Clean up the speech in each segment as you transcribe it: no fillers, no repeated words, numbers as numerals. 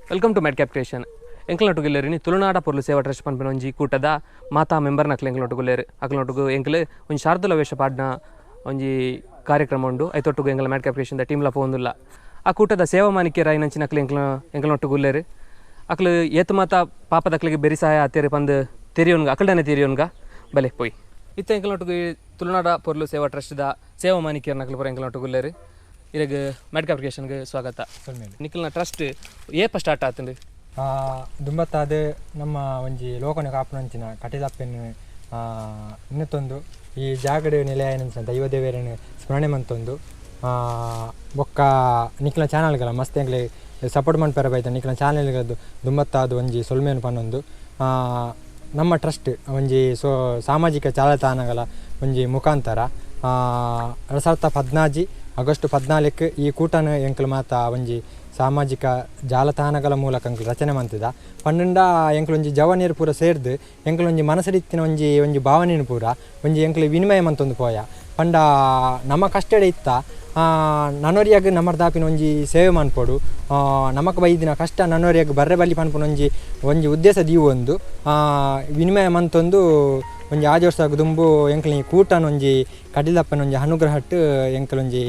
Welcome to mad cap creation. ಎಂಕ್ಲನೊಟ್ಟುಗುಲ್ಲೇರಿ ತುಳುನಾಡ ಪೊರ್ಲು ಸೇವಾ ಟ್ರಸ್ಟ್ ಪನ್ಪಿನ ಒಂಜಿ ಕೂಟದ ಮಾತಾ ಮೆಂಬರ್ ನಕ್ಲು ಎಂಕ್ಲನೊಟ್ಟುಗುಲ್ಲೇರು. ಅಕ್ಲನೊಟ್ಟುಗು ಎಂಕ್ಲು ಒಂಜಿ ಶಾರ್ದೂಲ ವೇಷ ಪಾಡ್ನ ಒಂಜಿ ಕಾರ್ಯಕ್ರಮ ಉಂಡು. ಐತೊಟ್ಟುಗು ಎಂಕ್ಲ ಮ್ಯಾಡ್ ಕ್ಯಾಪ್ ಕ್ರಿಯೇಷನ್ ಟೀಮ್ಲ ಪೋವೊಂದುಲ್ಲ. ಆ ಕೂಟದ ಸೇವಾ ಮಾನಿಕೆರಾಯಿನಂಚಿನಕ್ಲು ಎಂಕ್ಲನೊಟ್ಟುಗುಲ್ಲೇರು. ಅಕ್ಲು ಏತ್ ಮಾತ ಪಾಪದಕ್ಲಿಗೆ ಬೆರಿ ಸಹಾಯ ಆತೇರು ಪಂದ್ ತೆರಿಯೋನ್ಗ ಅಕಲ್ಡನೆ ತೆರಿಯೋನ್ಗ ಬಲೆ ಪೋಯಿ. ಇತ್ತ ಎಂಕ್ಲನೊಟ್ಟುಗು ತುಳುನಾಡ ಪೊರ್ಲು ಸೇವಾ ಟ್ರಸ್ಟ್ದ ಸೇವಾ ಮಾನಿಕೆಯರ್ನಕ್ಲು ಪೂರ ಎಂಕ್ಲನೊಟ್ಟುಗುಲ್ಲೇರು. ಇರೆಗ್ ಮ್ಯಾಡ್ ಕ್ಯಾಪ್ ಕ್ರಿಯೇಷನ್ಗೆ ಸ್ವಾಗತ. ನಿಕ್ಲ್ನ ಟ್ರಸ್ಟ್ ಏಪ ಸ್ಟಾರ್ಟ್ ಆತುಂಡು? ದುಂಬತ್ತಾದ ನಮ್ಮ ಒಂಜಿ ಲೋಕನ ಕಾಪುನಂಚಿನ ಕಟಿಲಪ್ಪೆನ್ ಇನ್ನೊಂದು ಈ ಜಾಗಡೆ ನೆಲೆಯಾಯಿನಂಚಿನ ದೈವದೇವರನ್ನು ಸ್ಮರಣೆ ಮಂತೊಂದು ಬೊಕ್ಕ ನಿಕ್ಲ ಚಾನಲ್ಗಳ ಮಸ್ತ್ ಎಂಕ್ಲೆ ಸಪೋರ್ಟ್ ಮನ್ಪೆರ ಬೈತ ನಿಕ್ಲ ಚಾನಲ್ಗಳದ್ದು ದುಂಬತ್ತಾದ ಒಂಜಿ ಸೊಲ್ಮೆನ್ ಪನ್ನೊಂದು ನಮ್ಮ ಟ್ರಸ್ಟ್ ಒಂಜಿ ಸಾಮಾಜಿಕ ಜಾಲತಾಣಗಳ ಒಂಜಿ ಮುಖಾಂತರ 2014 ಆಗಸ್ಟ್ 14 ಈ ಕೂಟನ ಎಂಕ್ಲು ಮಾತ ಒಂಜಿ ಸಾಮಾಜಿಕ ಜಾಲತಾಣಗಳ ಮೂಲಕ ಎಂಕ್ಲು ರಚನೆ ಮಂತಿದ. ಪಂಡ ಎಂಕ್ಲು ಒಂಜಿ ಜವನೀರು ಪೂರ ಸೇರ್ದು ಎಂಕ್ಲು ಒಂಜಿ ಮನಸ್ಸಿಡಿತ್ತಿನ ಒಂಜಿ ಒಂಜಿ ಭಾವನೆನು ಪೂರ ಒಂಜಿ ಎಂಕ್ಲು ವಿನಿಮಯ ಮಂತೊಂದು ಪೋಯ. ಪಂಡ ನಮ್ಮ ಕಷ್ಟಡೆ ಇತ್ತ ನನೊರಿಯಾಗ ನಮರ್ದಾಪಿನ ಒಂಜಿ ಸೇವೆ ಮನ್ಪೊಡು, ನಮಕ್ ಬೈದಿನ ಕಷ್ಟ ನನೊರಿಯಾಗ ಬರ್ರೆ ಬಲಿ ಪನ್ಪುನ ಒಂಜಿ ಒಂಜಿ ಉದ್ದೇಶ ದೀವೊಂದು ವಿನಿಮಯ ಮಂತೊಂದು ಒಂಜಿ ಆಜಿ ವರ್ಷ ದುಂಬು ಎಂಕ್ಲು ಈ ಕೂಟನ ಒಂಜಿ ಕಡಿಲಪ್ಪನ ಒಂಜಿ ಅನುಗ್ರಹಟ್ಟು ಎಂಕ್ಲೊಂಜಿ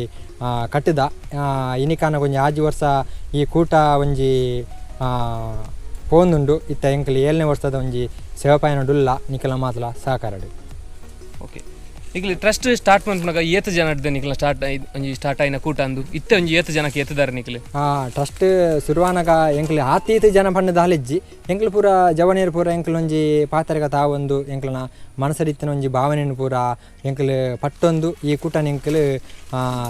ಕಟ್ಟಿದ. ಇನಿಕಾನ ಒಂಜಿ ಆಜಿ ವರ್ಷ ಈ ಕೂಟ ಒಂಜಿ ಪೋಂದುಂಡು. ಇತ್ತ ಎಂಕ್ಲು 7ನೇ ವರ್ಷದ ಒಂಜಿ ಸೇವಾಪಯನಡುಲ್ಲ ನಿಕಲ ಮಾತಲ ಸಹಕಾರಡು. ಓಕೆ, ನಿಕ್ಲು ಟ್ರಸ್ಟ್ ಸ್ಟಾರ್ಟ್ ಮನ್ಪುನಗ ಏತ್ ಜನ ಇಡ್ದೆ ನಿಕ್ಲ ಸ್ಟಾರ್ಟ್ ಒಂಜಿ ಸ್ಟಾರ್ಟ್ ಆಯಿನ ಕೂಟ ಅಂದು ಇತ್ತೆ ಒಂಜಿ ಏತ್ ಜನಕ್ಕೆ ಏತದಾರ ನಿಕ್ಲು? ಟ್ರಸ್ಟ್ ಶುರುವಾನಗ ಎಂಕ್ಲು ಆತೀತ ಜನ ಪಂಡ ದಾಲಿಜ್ಜಿ ಎಂಕ್ಲು ಪೂರ ಜವನೀರು ಪೂರ ಎಂಕ್ಲು ಒಂಜಿ ಪಾತ್ರಗ ತಾವೊಂದು ಎಂಕ್ಲನ ಮನಸ್ಸಡಿತ್ತಿನ ಒಂಜಿ ಭಾವನೆಯನ್ನು ಪೂರ ಎಂಕ್ಲು ಪಟ್ಟೊಂದು ಈ ಕೂಟನ ಎಂಕ್ಲು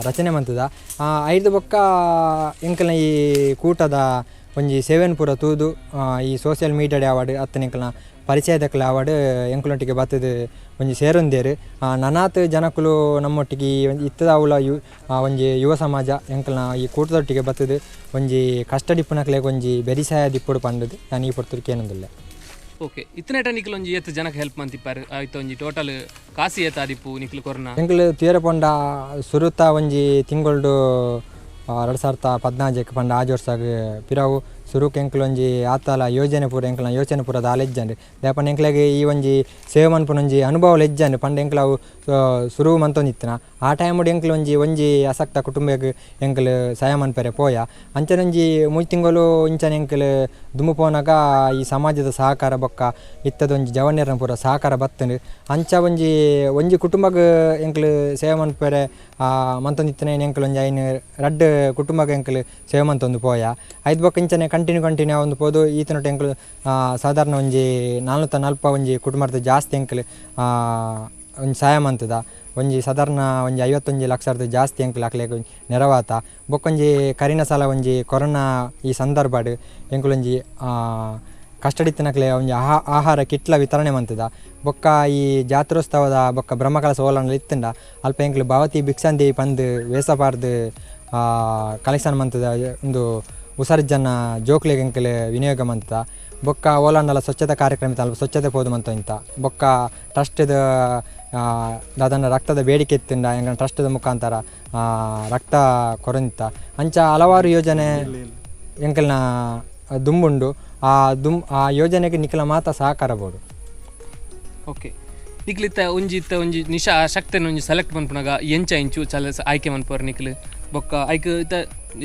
ರಚನೆ ಮಂತದ. ಐದು ಬೊಕ್ಕ ಎಂಕ್ಲನ ಈ ಕೂಟದ ಒಂಜಿ ಸೇವೆನ್ ಪೂರ ತೂದು ಈ ಸೋಷಿಯಲ್ ಮೀಡಿಯಾ ಯಾವಡ್ ಅತ್ತನ ಎಂಕ್ಲನ ಪರಿಚಯದಕ್ಲು ಆವಡ್ ಎಂಕ್ಲೊಟ್ಟಿಗೆ ಬತ್ತದು ಒಂಜಿ ಸೇರೊಂದೇರು. ನನಾತ್ ಜನಕುಲು ನಮ್ಮೊಟ್ಟಿಗೆ ಇತ್ತದಾವುಲ ಒಂಜಿ ಯುವ ಸಮಾಜ ಎಂಕ್ಲನ ಈ ಕೂಟದೊಟ್ಟಿಗೆ ಬತ್ತದು ಒಂಜಿ ಕಷ್ಟಡಿಪ್ಪುನಕ್ಲೆಗ್ ಒಂಜಿ ಬೆರಿಸಾಯ ದಿಪ್ಪುಡು ಪಂಡದು ನಾನು ಈ ಪೊರ್ತುಡು ಕೇನೊಂದುಲ್ಲೆ. ಓಕೆ, ಇತ್ತನೇಟ ನಿಕ್ಲು ಒಂಜಿ ಏತ್ ಜನಕ್ಕೆ ಹೆಲ್ಪ್ ಮಂತಿಪ್ಪಾರು? ಆಯ್ತು ಒಂಜಿ ಟೋಟಲ್ ಕಾಸಿ ಏತ್ ಆದಿಪ್ಪು ನಿಕ್ಲು ಕೊರ್ನ? ಎಂಕ್ಲು ತೇರ ಪಂಡ ಸುರುತ ಒಂಜಿ ತಿಂಗೊಳ್ಡು 2014 ಪಂಡ ಆಜಿ ವರ್ಷ ಪಿರಾವು ಸುರುಕ್ ಎಂಕ್ಲು ಒಂಜಿ ಆತಲ ಯೋಜನೆ ಪೂರ ಎಂಕ್ಲ ಯೋಚನೆ ಪೂರ ದಾಲ ಇಜ್ಜಂಡು. ದಾಯೆಪಂಡ ಎಂಕ್ಲೆಗ್ ಈ ಒಂಜಿ ಸೇವೆ ಮನ್ಪುನ ಒಂಜಿ ಅನುಭವ ಇಜ್ಜಂಡು. ಪಂಡ ಎಂಕ್ಲು ಅವು ಸುರು ಮಂತೊಂದಿತ್ತಿನ ಆ ಟೈಮುಡು ಎಂಕ್ಲು ಒಂಜಿ ಒಂಜಿ ಅಸಕ್ತ ಕುಟುಂಬಗ್ ಎಂಕ್ಲು ಸಹಾಯ ಮನ್ಪೆರೆ ಪೋಯ. ಅಂಚನೆ ಒಂಜಿ ಮೂಜಿ ತಿಂಗಳು ಇಂಚನೆ ಎಂಕ್ಲು ದುಂಬು ಪೋನಾಗ ಈ ಸಮಾಜದ ಸಹಕಾರ ಬೊಕ್ಕ ಇತ್ತದ ಒಂಜಿ ಜವನ್ಯರನ ಪೂರ ಸಹಕಾರ ಬತ್ತುಂಡು. ಅಂಚ ಒಂಜಿ ಒಂಜಿ ಕುಟುಂಬಗ್ ಎಂಕ್ಲು ಸೇವೆ ಮನ್ಪೆರೆ ಮಂತೊಂದಿತ್ತಿನ ಎಂಕ್ಲು ಒಂಜಿ ಐನು ರಡ್ಡ್ ಕುಟುಂಬಗ್ ಎಂಕ್ಲು ಸೇವೆ ಮಂತೊಂದು ಪೋಯ. ಐದು ಬೊಕ್ಕ ಇಂಚನೆ ಕಂಟಿನ್ಯೂ ಕಂಟಿನ್ಯೂ ಒಂದು ಪೋದು ಈತನೊಟ್ಟು ಎಂಕ್ಲು ಸಾಧಾರಣ ಒಂಜಿ 440 ಒಂಜಿ ಕುಟುಂಬದ ಜಾಸ್ತಿ ಎಂಕ್ಲು ಒಂಜಿ ಸಹಾಯ ಮಂತದ. ಒಂಜಿ ಸಾಧಾರಣ ಒಂಜಿ 51 ಲಕ್ಷದ ಜಾಸ್ತಿ ಎಂಕ್ಲು ಅಕ್ಲೆಗ್ ನೆರವಾತ. ಬೊಕ್ಕೊಂಜಿ ಕರಿನ ಸಲ ಒಂಜಿ ಕೊರೋನಾ ಈ ಸಂದರ್ಭಡ್ ಎಂಕ್ಲೊಂಜಿ ಕಷ್ಟಡಿತ್ತಿನಕ್ಲೆ ಒಂಜಿ ಆಹಾರ ಕಿಟ್ಲ ವಿತರಣೆ ಮಂತದ. ಬೊಕ್ಕ ಈ ಜಾತ್ರೋತ್ಸವದ ಬೊಕ್ಕ ಬ್ರಹ್ಮಕಲಶ ಓಲಂಡ ಇತ್ತುಂಡ ಅಲ್ಪ ಎಂಕ್ಲು ಭಾವತಿ ಭಿಕ್ಷಾಂದೇವಿ ಪಂದ್ ವೇಸಪಾರ್ದು ಕಲೆಕ್ಷನ್ ಮಂತದ ಒಂದು ಉಸಾರಿಜ್ಜನ ಜೋಕ್ಲೆಗ್ ಎಂಕ್ಲು ವಿನಿಯೋಗ ಮಂತ. ಬೊಕ್ಕ ಓಲಾಂಡಲ ಸ್ವಚ್ಛತಾ ಕಾರ್ಯಕ್ರಮ ಅಲ್ಪ ಸ್ವಚ್ಛತೆ ಪೋದು ಮಂತ ಇಂತ. ಬೊಕ್ಕ ಟ್ರಸ್ಟ್ದ ದಾದನ ರಕ್ತದ ಬೇಡಿಕೆ ಇತ್ತಿಂಡ ಎಂಕ್ಲ ಟ್ರಸ್ಟ್ದ ಮುಖಾಂತರ ರಕ್ತ ಕೊರಂತ. ಅಂಚ ಹಲವಾರು ಯೋಜನೆ ಎಂಕ್ಲನ ದುಂಬುಂಡು. ಆ ಯೋಜನೆಗೆ ನಿಕ್ಲ ಮಾತ ಸಹಕಾರ ಬೋಡು. ಓಕೆ, ನಿಕ್ಲಿತ್ತ ಒಂಜಿ ಇತ್ತ ಒಂಜಿ ನಿಶಾ ಶಕ್ತಿನ ಒಂಜಿ ಸೆಲೆಕ್ಟ್ ಮನ್ಪುನಗ ಎಂಚ ಇಂಚು ಚಲ ಆಯ್ಕೆ ಮನ್ಪುವರ್ ನಿಕ್ಲು? ಬೊಕ್ಕ ಐಕ್ ಇತ್ತ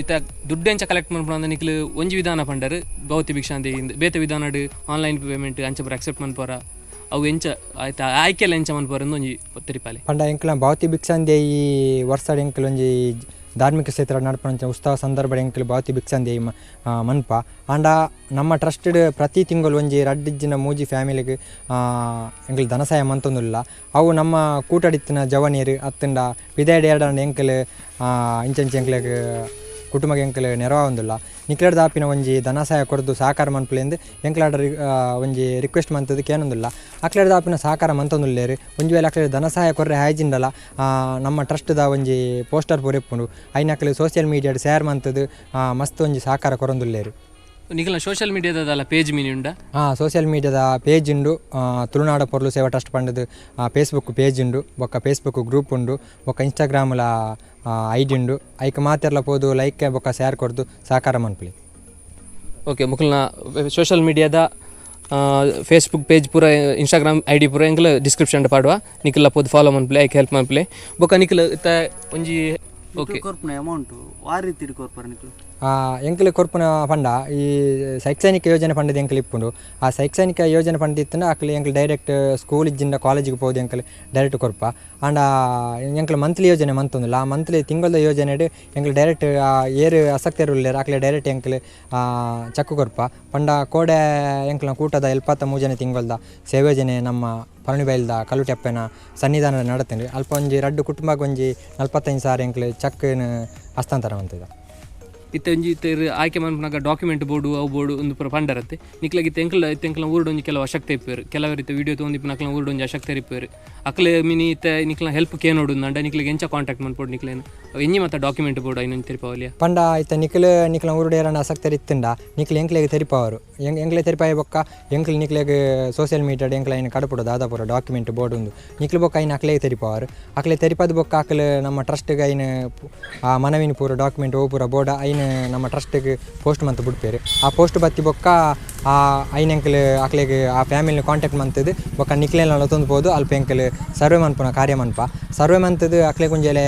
ಇತ್ತ ದುಡ್ಡು ಎಂಚ ಕಲೆಕ್ಟ್ ಮನ್ಪುನ ನಿಕ್ಲು ಒಂಜಿ ವಿಧಾನ ಪಂಡರು ಭೌತಿ ಭಿಕ್ಷಾಂತಿ ಬೇತೆ ವಿಧಾನಡ್ ಆನ್ಲೈನ್ ಪೇಮೆಂಟ್ ಅಂಚ ಪೂರ ಅಕ್ಸೆಪ್ಟ್ ಮನ್ಪುವರ ಅವು ಎಂಚ ಆಯ್ತಾ ಆಯ್ಕೆಲ್ಲ ಎಂಚ ಮನ್ಪುವರ ಒಂಜಿ ತೆರಿಪಾಲೆ. ಪಂಡ ಎಂಕ್ಲ ಭೌತಿ ಭಿಕ್ಷಾಂತಿ ಈ ವರ್ಷ ಎಂಕ್ಲು ಒಂಜಿ ಧಾರ್ಮಿಕ ಕ್ಷೇತ್ರ ನಡ್ಪುನಂಚಿನ ಉತ್ಸವ ಸಂದರ್ಭ ಎಂಕ್ಲು ಭೌತಿ ಭಿಕ್ಷಾಂತಿ ಮನ್ಪ. ಆಂಡ ನಮ್ಮ ಟ್ರಸ್ಟೆಡ್ ಪ್ರತಿ ತಿಂಗಳು ಒಂಜಿ ರಡ್ಡಿಜ್ಜಿನ ಮೂಜಿ ಫ್ಯಾಮಿಲಿಗೆ ಎಂಕ್ಲು ಧನಸಹಾಯ ಮಂತೊಂದುಲ್ಲ. ಅವು ನಮ್ಮ ಕೂಟಡಿತ್ತಿನ ಜವನೀರು ಅತ್ತಂಡ ಪಿದಾಯ್ಡ್ ಎರಡಂಡ ಎಂಕ್ಲು ಇಂಚಂಚ ಎಂಕ್ಲೆಗ್ ಕುಟುಂಬ ಎಂಕ್ಲು ನೆರವಾವೊಂದುಲ್ಲ. ನಿಕ್ಲೆಡ್ ದಾಪಿನ ಒಂಜಿ ಧನಸಹಾಯ ಕೊರ್ದು ಸಹಕಾರ ಮನ್ಪುಲೆಂದು ಎಂಕ್ಲಾಡ ಒಂಜಿ ರಿಕ್ವೆಸ್ಟ್ ಮಂತದ್ದು ಕೇನೊಂದುಲ್ಲ. ಅಕ್ಲೆಡ್ ದಾಪಿನ ಸಹಕಾರ ಮಂತೊಂದುಲ್ಲೇರು. ಒಂಜಿ ವೇಳೆ ಅಕ್ಲೆಡ್ ಧನಸಹಾಯ ಕೊರ್ರೆ ಹಾಯ್ಜಿಂಡಲ ನಮ್ಮ ಟ್ರಸ್ಟ್ದ ಒಂಜಿ ಪೋಸ್ಟರ್ ಪೂರ ಇಪ್ಪುಂಡು ಐನ ಅಕ್ಲೆ ಸೋಷಿಯಲ್ ಮೀಡಿಯಾಡ್ ಶೇರ್ ಮಂತದ್ದು ಮಸ್ತ್ ಒಂಜಿ ಸಹಕಾರ ಕೊರೊಂದುಲ್ಲೇರು. ನಿಕಲ್ನ ಸೋಷಿಯಲ್ ಮೀಡಿಯಾದ ಪೇಜ್ ಮೀನಿ ಉಂಡಾ? ಸೋಷಿಯಲ್ ಮೀಡಿಯಾದ ಪೇಜ್ ಉಂಡು. ತುಳುನಾಡ ಪೊರ್ಲು ಸೇವಾ ಟ್ರಸ್ಟ್ ಪಂಡದು ಫೇಸ್ಬುಕ್ ಪೇಜ್ ಉಂಡು, ಬೊಕ್ಕ ಫೇಸ್ಬುಕ್ ಗ್ರೂಪ್ ಉಂಡು, ಬೊಕ್ಕ ಇನ್ಸ್ಟಾಗ್ರಾಮ್ಲ ಐಡಿ ಉಂಡು. ಐಕ್ ಮಾತೆರ್ಲ ಪೋದು ಲೈಕ್ ಬೊಕ್ಕ ಶೇರ್ ಕೊರ್ದು ಸಹಕಾರ ಮನ್ಪುಲಿ. ಓಕೆ, ಮುಕಲ್ನ ಸೋಷಿಯಲ್ ಮೀಡಿಯಾದ ಫೇಸ್ಬುಕ್ ಪೇಜ್ ಪೂರ, ಇನ್ಸ್ಟಾಗ್ರಾಮ್ I D ಪೂರ ಎಂಕ್ಲ ಡಿಸ್ಕ್ರಿಪ್ಷನ್ ಪಾಡುವ. ನಿಕಲ್ಲ ಪೋದು ಫಾಲೋ ಮನ್ಪುಲೆ, ಐಕ್ ಹೆಲ್ಪ್ ಮನ್ಪುಲೆ. ಬೊಕ್ಕ ನಿಕಲ್ ಇತ್ತ ಒಂಜಿ ಓಕೆ ಕೊರ್ಪುನ ಅಮೌಂಟ್ ವಾ ರೀತಿ ಕೊರ್ಪರ ನಿಕ್ಲು? ಎಂಕ್ಲೆ ಕೊರ್ಪುನ ಪಂಡ ಈ ಶೈಕ್ಷಣಿಕ ಯೋಜನೆ ಪಂಡದ ಎಂಕ್ಲು ಇಪ್ಪುಂಡು. ಆ ಶೈಕ್ಷಣಿಕ ಯೋಜನೆ ಪಂಡ ಇತ್ತಂಡ ಅಕ್ಲೆ ಎಂಕ್ಲು ಡೈರೆಕ್ಟ್ ಸ್ಕೂಲ್ ಇಜ್ಜಿಂದ ಕಾಲೇಜಿಗೆ ಪೋದು ಎಂಕ್ಲು ಡೈರೆಕ್ಟ್ ಕೊರ್ಪ. ಆಂಡ ಎಂಕ್ಲು ಮಂತ್ಲಿ ಯೋಜನೆ ಮಂತೊಂದುಲ್ಲ. ಆ ಮಂತ್ಲಿ ತಿಂಗಳದ ಯೋಜನೆಡ್ ಎಂಕ್ಲು ಡೈರೆಕ್ಟ್ ಏರು ಆಸಕ್ತರು ಉಲ್ಲೆರ್ ಅಕ್ಲೆ ಡೈರೆಕ್ಟ್ ಎಂಕ್ಲು ಚಕ್ಕು ಕೊರ್ಪ. ಪಂಡ ಕೋಡೆ ಎಂಕ್ಲ ಕೂಟದ 73ನೇ ತಿಂಗಳದ ಸೇವೆ ಯೋಜನೆ ನಮ್ಮ ಪಳನಿಬೈಲ್ದ ಕಲ್ಲುಟೆಪ್ಪೆನ ಸನ್ನಿಧಾನ ನಡತ್ಂಡ್. ಅಲ್ಪ ಒಂಜಿ ರಡ್ಡು ಕುಟುಂಬಗ್ ಒಂಜಿ 45,000 ಎಂಕ್ಲು ಚಕ್ಕನ್ ಹಸ್ತಾಂತರ ಮಂತದ. ಇತ್ತೆ ಒಂಜಿ ಇತ್ತೆ ಆಯ್ಕೆ ಮನ್ಪುನಗ ಡಾಕ್ಯುಮೆಂಟ್ ಬೋರ್ಡು ಅವು ಬೋರ್ಡು ಒಂದು ಪೂರ ಪಂಡರತ್ತೆ. ನಿಕ್ಲೆಗ್ ಇತ್ತೆ ಎಂಕ್ಲ ಇತ್ತೆ ಎಂಕ್ಲ ಊರುಡು ಒಂಜಿ ಕೆಲವು ಅಶಕ್ತ ಇಪ್ಪುವೆರ್, ಕೆಲವರು ಇತ್ತೆ ವೀಡಿಯೋ ತೂವೊಂದಿಪ್ಪುನ ಅಕ್ಲೆನ ಊರುಡು ಒಂಜಿ ಅಶಕ್ತರು ಇಪ್ಪುವೆರ್. ಅಕ್ಲೆ ಮಿನಿ ಇತ್ತೆ ನಿಕ್ಲ ಹೆಲ್ಪ್ ಕೇನೋಡು ಅಂಡ ನಿಕ್ಲೆಗ್ ಎಂಚ ಕಾಂಟ್ಯಾಕ್ಟ್ ಮನ್ಪೊಡು, ನಿಕ್ಲೆನ್ ಎಂಜಿ ಮಾತ ಡಾಕ್ಯುಮೆಂಟ್ ಬೋರ್ಡು ಐನ್ ಒಂಜಿ ತೆರಿಪಾವಲಿಯ? ಪಂಡ ಇತ್ತೆ ನಿಕ್ಲು ನಿಕ್ಲ ಊರುಡು ಏರನ ಆಸಕ್ತರು ಇತ್ತಂಡ ನಿಕ್ಲು ಎಂಕ್ಲೆಗ್ ತೆರಿಪಾವರು. ಎಂಕ್ಲೆ ತೆರಿಪಾಯ ಬೊಕ್ಕ ಎಂಕ್ಲು ನಿಕ್ಲೆಗ್ ಸೋಷಿಯಲ್ ಮೀಡಿಯಾಡ್ ಎಂಕ್ಲ ಐನ್ ಕಡಪುಡು ದಾದ ಪೂರ ಡಾಕ್ಯುಮೆಂಟ್ ಬೋರ್ಡ್ ಉಂದು ನಿಕ್ಲು ಬೊಕ್ಕ ಐನ್ ಅಕ್ಲೆಗ್ ತೆರಿಪಾವರು. ಅಕ್ಲೆ ತೆರಿಪಾದ ಬೊಕ್ಕ ಅಕ್ಲು ನಮ್ಮ ಟ್ರಸ್ಟ್ಗೆ ಐನ್ ಆ ಮನವಿನ ಪೂರ ಡಾಕ್ಯುಮೆಂಟ್ ಓ ಪೂರ ಬೋರ್ಡ್ ಐನ್ ನಮ್ಮ ಟ್ರಸ್ಟ್ಗೆ ಪೋಸ್ಟ್ ಮಂತ್ ಬಿಡ್ಪೇರು. ಆ ಪೋಸ್ಟ್ ಬತ್ತಿ ಬೊಕ್ಕ ಆ ಐನ್ ಎಂಕ್ಲು ಅಕ್ಲೆಗ್ ಆ ಫ್ಯಾಮಿಲಿನ ಕಾಂಟ್ಯಾಕ್ಟ್ ಮಂತದು ಬೊಕ್ಕ ನಿಕ್ಲೆನ ಲೊತ್ತೊಂದು ಪೋದು ಅಲ್ಪ ಎಂಕ್ಲು ಸರ್ವೆ ಮನ್ಪುನ ಕಾರ್ಯ ಮನ್ಪ. ಸರ್ವೆ ಮಂತದು ಅಕ್ಲೆಗ್ ಒಂಜೆಲೆ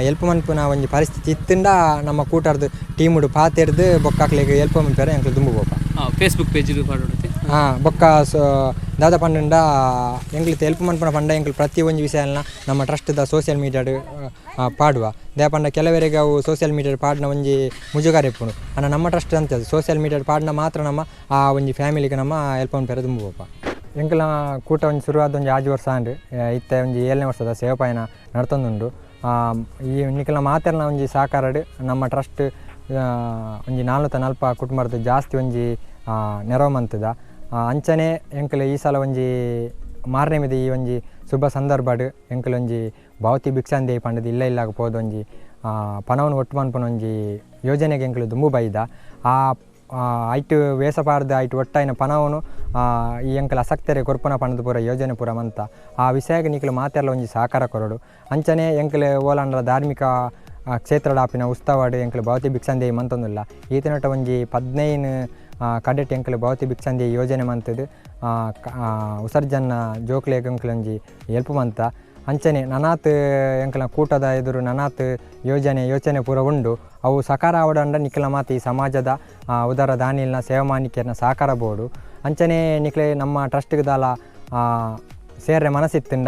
ಎಲ್ಪ್ ಮನ್ಪುನ ಒಂಜಿ ಪರಿಸ್ಥಿತಿ ಇತ್ತಂಡ ನಮ್ಮ ಕೂಟರ್ದು ಟೀಮುಡು ಪಾತೆರ್ದು ಬೊಕ್ಕ ಅಕ್ಲೆಗ್ ಎಲ್ಪ್ ಮನ್ಪೆರೆ ಎಂಕ್ಲು ದುಂಬು ಪೋಪ. Facebook page ಪಾಡೋಡತ್ತೆ. ಬೊಕ್ಕ ಸೊ ದಾದ ಪಂಡಂಡ ಎಂಕ್ಲು ಎಲ್ಪ್ ಮನ್ಪುನ ಪಂಡ ಎಂಕ್ಲು ಪ್ರತಿ ಒಂಜಿ ವಿಷಯನ ನಮ್ಮ ಟ್ರಸ್ಟ್ದ ಸೋಷಿಯಲ್ ಮೀಡಿಯಾಡ್ ಪಾಡುವ. ದಾದ ಪಂಡ ಕೆಲವರಿಗೆ ಅವು ಸೋಷಿಯಲ್ ಮೀಡಿಯಾಡ್ ಪಾಡಿನ ಒಂಜಿ ಮುಜುಗರ ಇಪ್ಪುಂಡು. ಆಂಡ ನಮ್ಮ ಟ್ರಸ್ಟ್ ಅಂತ ಸೋಷಿಯಲ್ ಮೀಡಿಯಾಡ್ ಪಾಡಿನ ಮಾತ್ರ ನಮ್ಮ ಆ ಒಂಜಿ ಫ್ಯಾಮಿಲಿಗೆ ನಮ್ಮ ಎಲ್ಪ್ ಮನ್ಪೆರೆ ದುಂಬು ಪೋಪ. ಎಂಕ್ಲ ಕೂಟ ಒಂಜಿ ಶುರುವಾದ ಒಂಜಿ 6 ವರ್ಷ ಆಂಡ್. ಇತ್ತೆ ಒಂಜಿ 7ನೇ ವರ್ಷದ ಸೇವಾಪಯಣ ನಡತೊಂದುಂಡು. ಈ ನಿಕ್ಲ ಮಾತೆರ್ನ ಒಂಜಿ ಸಹಕಾರಡ್ ನಮ್ಮ ಟ್ರಸ್ಟ್ ಒಂಜಿ 440 ಕುಟುಂಬದ ಜಾಸ್ತಿ ಒಂಜಿ ನೆರವು ಮಂತದ. ಅಂಚನೆ ಎಂಕ್ಲು ಈ ಸಲ ಒಂಜಿ ಮಾರನೇ ಈ ಒಂಜಿ ಶುಭ ಸಂದರ್ಭಡ್ ಎಂಕ್ಲು ಒಂಜಿ ಭಾವತಿ ಭಿಕ್ಷಾಂದೇವಿ ಪಂಡದು ಇಲ್ಲ ಇಲ್ಲಾಗ ಪೋದು ಒಂಜಿ ಪಣವನ್ನು ಒಟ್ಟು ಮನ್ಪುನ ಒಂಜಿ ಯೋಜನೆಗೆ ಎಂಕ್ಲು ದುಂಬು ಬೈದ. ಆ ಐಟು ವೇಷ ಪಾಡ್ದು ಐಟು ಒಟ್ಟಾಯಿನ ಪಣವನ್ನು ಈ ಎಂಕ್ಲ ಆಸಕ್ತರೆ ಕೊರ್ಪುನ ಪಣದ ಪೂರ ಯೋಜನೆ ಪೂರ ಮಂತ. ಆ ವಿಷಯಕ್ಕೆ ನಿಕ್ಲು ಮಾತೆರ್ಲ ಒಂಜಿ ಸಹಕಾರ ಕೊರಡು. ಅಂಚನೆ ಎಂಕ್ಲು ಓಲಾಂಡ್ಲ ಧಾರ್ಮಿಕ ಕ್ಷೇತ್ರಡಾಪಿನ ಉತ್ಸವಡ್ ಎಂಕ್ಲು ಭವತಿ ಭಿಕ್ಷಾಂದೇವಿ ಮಂತೊಂದುಲ್ಲ. ಈತನಟ ಒಂಜಿ 15 ಕಡೆಟ್ ಎಂಕ್ಲು ಭವತಿ ಭಿಕ್ಷಾಂದೇವಿ ಯೋಜನೆ ಮಂತದು ಉಸರ್ಜನ್ನ ಜೋಕ್ಲೆಗ್ ಎಂಕ್ಲು ಒಂಜಿ ಎಲ್ಪ್ ಮಂತ. ಅಂಚನೆ ನನಾತ್ ಎಂಕ್ಲ ಕೂಟದ ಎದುರು ನನಾತ್ ಯೋಜನೆ ಯೋಚನೆ ಪೂರ ಉಂಡು. ಅವು ಸಕಾರ ಆವಡಂಡ ನಿಕ್ಲ ಮಾತ ಈ ಸಮಾಜದ ಉದರ ದಾನಿಲ್ನ ಸೇವಾಮಾನಿಕೆಯರ್ನ ಸಹಕಾರ ಬೋಡು. ಅಂಚನೆ ನಿಕ್ಲೆ ನಮ್ಮ ಟ್ರಸ್ಟ್ಗೆ ದಾಲ ಸೇರ್ರೆ ಮನಸ್ಸಿತ್ತಂಡ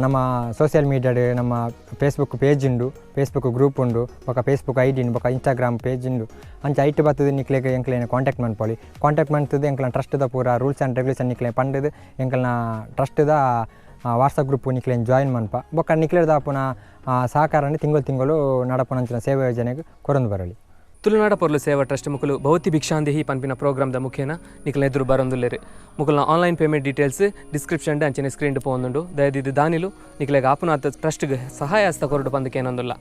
ನಮ್ಮ ಸೋಷಿಯಲ್ ಮೀಡಿಯಾಡ್ ನಮ್ಮ ಫೇಸ್ಬುಕ್ ಪೇಜ್ ಉಂಡು, ಫೇಸ್ಬುಕ್ ಗ್ರೂಪ್ ಉಂಡು, ಬೊಕ್ಕ ಫೇಸ್ಬುಕ್ I D ಉಂಡು, ಬೊಕ್ಕ ಇನ್ಸ್ಟಾಗ್ರಾಮ್ ಪೇಜ್ ಉಂಡು. ಅಂಚ ಐಟ್ ಬತ್ತದು ನಿಕ್ಲೆಗ್ ಎಂಕ್ಲೆನ ಕಾಂಟ್ಯಾಕ್ಟ್ ಮನ್ಪೊಲಿ. ಕಾಂಟ್ಯಾಕ್ಟ್ ಮಂತದು ಎಂಕ್ಲನ ಟ್ರಸ್ಟ್ದ ಪೂರ ರೂಲ್ಸ್ ಆ್ಯಂಡ್ ರೆಗ್ಯುಲೇಷನ್ ನಿಕ್ಲೆ ಪಂಡದು ಎಂಕ್ಲನ ಟ್ರಸ್ಟ್ದ ವಾಟ್ಸಪ್ ಗ್ರೂಪ್ ನಿಕ್ಲೆನ್ ಜಾಯಿನ್ ಮನ್ಪ. ಬೊಕ್ಕ ನಿಕ್ಲೆದ ಪುನ ಸಹಕಾರನ ತಿಂಗಳು ತಿಂಗಳು ನಡಪುನಂಚಿನ ಸೇವಾ ಯೋಜನೆಗೆ ಕೊರೊಂದು ಬರಲಿ. ತುಳುನಾಡ ಪೊರ್ಲು ಸೇವಾ ಟ್ರಸ್ಟ್ ಮುಕುಲು ಭೌತಿ ಭಿಕ್ಷಾಂದೇಹಿ ಪನ್ಪಿನ ಪ್ರೋಗ್ರಾಮ್ದ ಮುಖೇನ ನಿಕ್ಲೆನ ಎದುರು ಬರೊಂದುಲ್ಲೆರ್. ಮುಕುಲ್ನ ಆನ್ಲೈನ್ ಪೇಮೆಂಟ್ ಡೀಟೇಲ್ಸ್ ಡಿಸ್ಕ್ರಿಪ್ಷನ್ ಅಂಚನೆ ಸ್ಕ್ರೀನ್ ಪೋವೊಂದುಂಡು. ದಯದಿದ್ದು ದಾನಿಲು ನಿಕ್ಲೆಗ್ ಆಪುನಾತ್ ಟ್ರಸ್ಟ್ಗೆ ಸಹಾಯ ಹಸ್ತ ಕೊರಡು ಪಂದ್ ಕೇನೊಂದುಲ್ಲ.